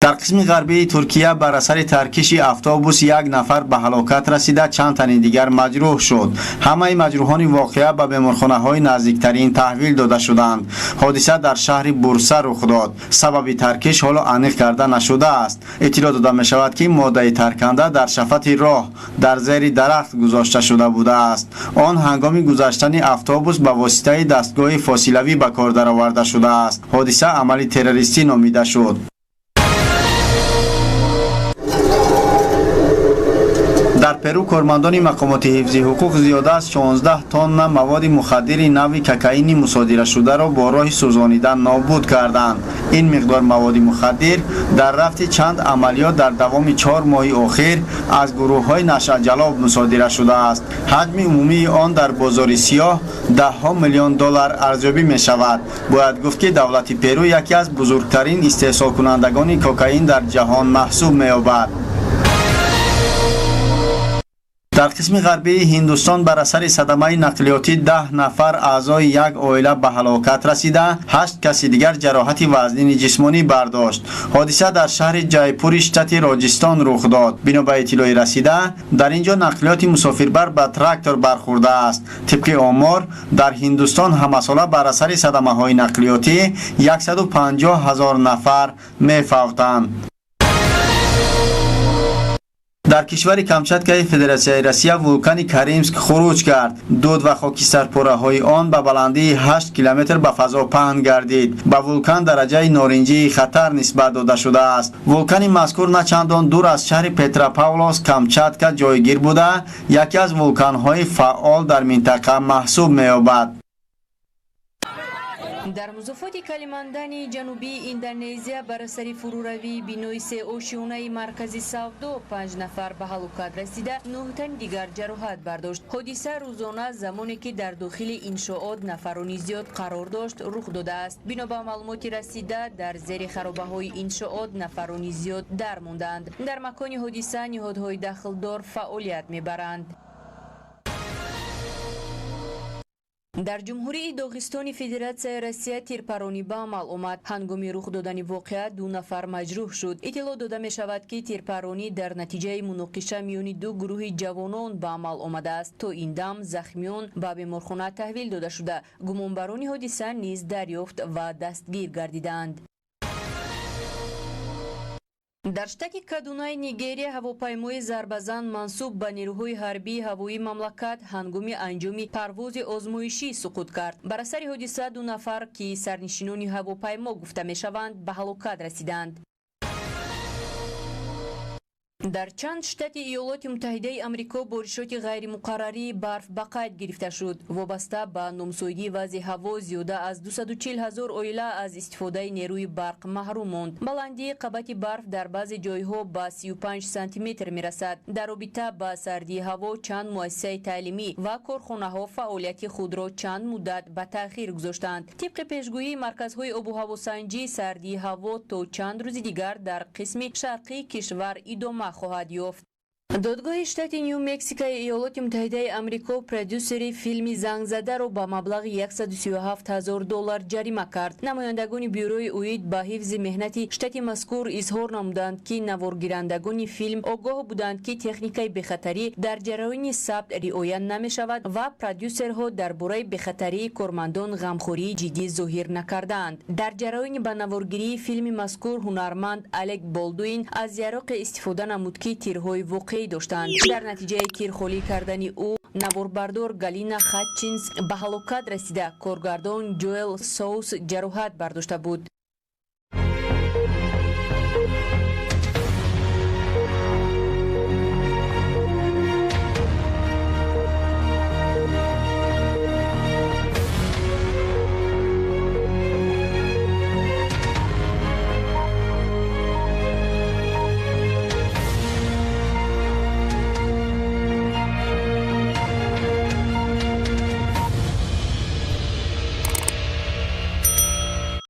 Дар қисми ғарбии Туркия бар асари таркиши автобус як нафар ба ҳалокат расида, чанд тани дигар маҷрӯҳ шуд. Ҳамаи маҷрӯҳони воқеа ба беморхонаҳои наздиктарин таҳвил дода шуданд. Ҳодиса дар шаҳри Бурса рух дод. Сабаби таркиш ҳоло аниқ карда нашудааст. Иттилоъ дода мешавад, ки моддаи тарканда дар шафати роҳ дар зери дарахт гузошта шуда будааст. Он ҳангоми гузаштани автобус ба воситаи дастгоҳи фосилавӣ ба кор дароварда шудааст. Ҳодиса амали террористӣ номида шуд. Дар Перу кормандони мақомоти ҳифзи ҳуқуқ зиёда аз 16 тонна маводи мухаддири нави кокаини мусодирашударо бо роҳи сӯзонидан нобуд карданд. Ин миқдор маводи мухаддир дар рафти чанд амалиёт дар давоми 4 моҳи охир аз гурӯҳҳои нашъаҷалоб мусодира шудааст. Ҳаҷми умумии он дар бозори сиёҳ даҳҳо миллион доллар арзёбӣ мешавад. Бояд гуфт, ки давлати Перу яке аз бузургтарин истеҳсолкунандагони кокаин дар ҷаҳон маҳсуб меёбад. Дар қисми ғарбии Ҳиндустон бар асари садамаи нақлиётӣ 10 нафар аъзои як оила ба ҳалокат расида, ҳашт каси дигар ҷароҳати вазнини ҷисмонӣ бардошт. Ҳодиса дар шаҳри Ҷайпури штати Роҷистон рух дод. Бино ба иттилои расида, дар ин ҷо нақлиёти мусофирбар ба трактор бархӯрдааст. Тибқи омор, дар Ҳиндустон ҳамасола бар асари садамаҳои нақлиётӣ 150 ҳазор нафар мефавтанд. Дар кишвари Камчаткаи Федератсияи Россия вулкани Каримск хуруҷ кард. Дуд ва хокистарпораҳои он ба баландии 8 километр ба фазо паҳн гардид. Ба вулкан дараҷаи норинҷии хатар нисбат дода шудааст. Вулкани мазкур на чандон дур аз шаҳри Петропавловск Камчатка ҷойгир буда, яке аз вулканҳои фаъол дар минтақа маҳсуб меёбад. Дар музофоти Калимандани ҷанубии Индонезия бар асари фуруравии бинои сеошёнаи маркази савдо панҷ нафар ба ҳалокат расида, нӯҳ тани дигар ҷароҳат бардошт. Ҳодиса рӯзона, замоне ки дар дохили иншоот нафарони зиёд қарор дошт, рух додааст. Бино ба маълумоти расида, дар зери харобаҳои иншоот нафарони зиёд дармондаанд. Дар макони ҳодиса ниҳодҳои дахлдор фаъолият мебаранд. Дар Ҷумҳурии Доғистони Федератсияи Россия тирпаронӣ ба амал омад. Ҳангоми рух додани воқеа ду нафар маҷрӯҳ шуд. Иттилоъ дода мешавад, ки тирпаронӣ дар натиҷаи муноқиша миёни ду гурӯҳи ҷавонон ба амал омадааст. То ин дам захмиён ба беморхона таҳвил дода шуда, гумонбарони ҳодиса низ дарёфт ва дастгир гардидаанд. Дар штати Кадунаи Нигерия ҳавопаймои зарбазан мансуб ба нерӯҳои ҳарбии ҳавоии мамлакат ҳангоми анҷоми парвози озмоишӣ суқут кард. Бар асари ҳодиса ду нафар, ки сарнишинони ҳавопаймо гуфта мешаванд, ба ҳалокат расиданд. Дар чанд штати Иёлоти Муттаҳидаи Амрико боришоти ғайримуқаррарии барф ба қайд гирифта шуд. Вобаста ба номусоидии вазъи ҳаво, зиёда аз 240 ҳазор оила аз истифодаи нерӯи барқ маҳрум монд. Баландии қабати барф дар баъзе ҷойҳо ба 35 сантиметр мерасад. Дар робита ба сардии ҳаво чанд муассисаи таълимӣ ва корхонаҳо фаъолияти худро чанд муддат ба таъхир гузоштанд. Тибқи пешгӯии марказҳои обу ҳавосанҷӣ, сардии ҳаво то чанд рӯзи дигар дар қисми шарқии кишвар идома хоҳад ёфт. Додгоҳи штати Ню Мексикаи Иёлоти Муттаҳидаи Амрико продюсери филми Зангзадаро ба маблағи 137 ҳазор доллар ҷарима кард. Намояндагони бюрои оид ба ҳифзи меҳнати штати мазкур изҳор намуданд, ки наворгирандагони филм огоҳ буданд, ки техникаи бехатарӣ дар ҷараёни сабт риоя намешавад ва продюсерҳо дар бораи бехатарии кормандон ғамхории ҷиддӣ зоҳир накардаанд. Дар ҷараёни ба наворгирии филми мазкур ҳунарманд Алек Болдуин аз яроқе истифода намуд, ки тирҳои воқеӣ доштанд. Дар натиҷаи тирхолӣ кардани ӯ наворбардор Галина Хатчинс ба ҳалокат расида, коргардон Ҷоэл Соус ҷароҳат бардошта буд.